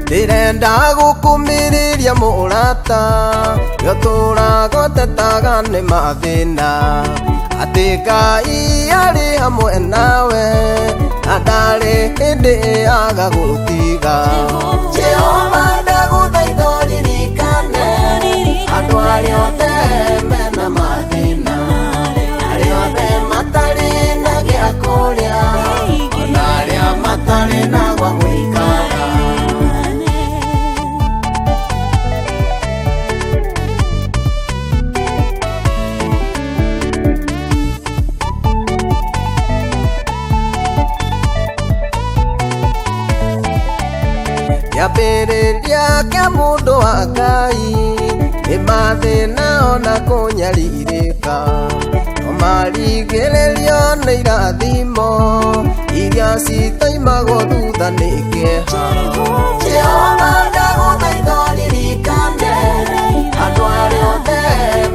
Ndĩrenda gũkũmĩrĩria mũrata Yotũraga ũtetaga nĩ mathĩna Atĩ Ngai arĩ hamwe nawe Na ndarĩ hĩndĩ aga gũtiga Jehova ndagũthaitha ũririkane Andũ arĩa othe mena mathĩna Arĩa othe matarĩ na gĩa kũrĩa Ona arĩa matarĩ na gwa gũikara Kĩambĩrĩria kĩa mũndũ wa Ngai nĩ mathĩna ona kũnyarirĩka no marigĩrĩrio nĩ irathimo iria citaimagwo thutha nĩ kĩeha Jehova ndagũthaitha ũririkane andũ arĩa othe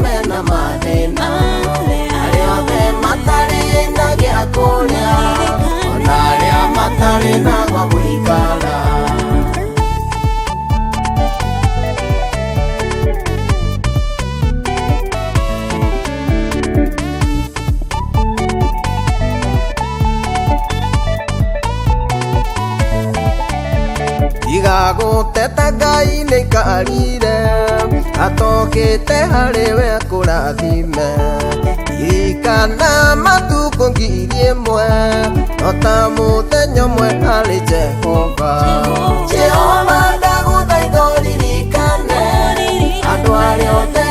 mena mathĩna arĩa othe matarĩ na gĩa kũrĩa ona arĩa matarĩ na gwa gũikara Tiga gũteta Ngai nĩaikarire atokĩte harĩ we akũrathime Ririkana matukũ 1,000 no ta mũthenya ũmwe harĩ Jehova Jehova ndagũthaitha ũririkane andũ arĩa othe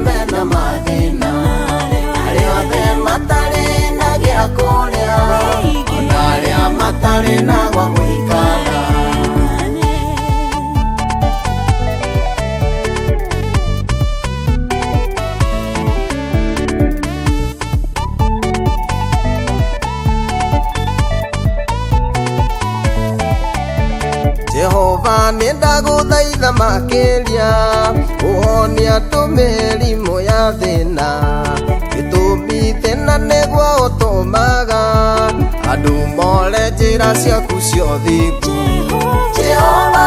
mena mathĩna arĩa othe matarĩ na gĩa kũrĩa ona arĩa matarĩ na gwa gũikara Jehova nĩ ndagũthaitha makĩria ũhonie andũ mĩrimũ ya thĩna gĩtũmi thĩna nĩguo ũtũmaga andũ more njĩra ciaku cia ũthingu Jehova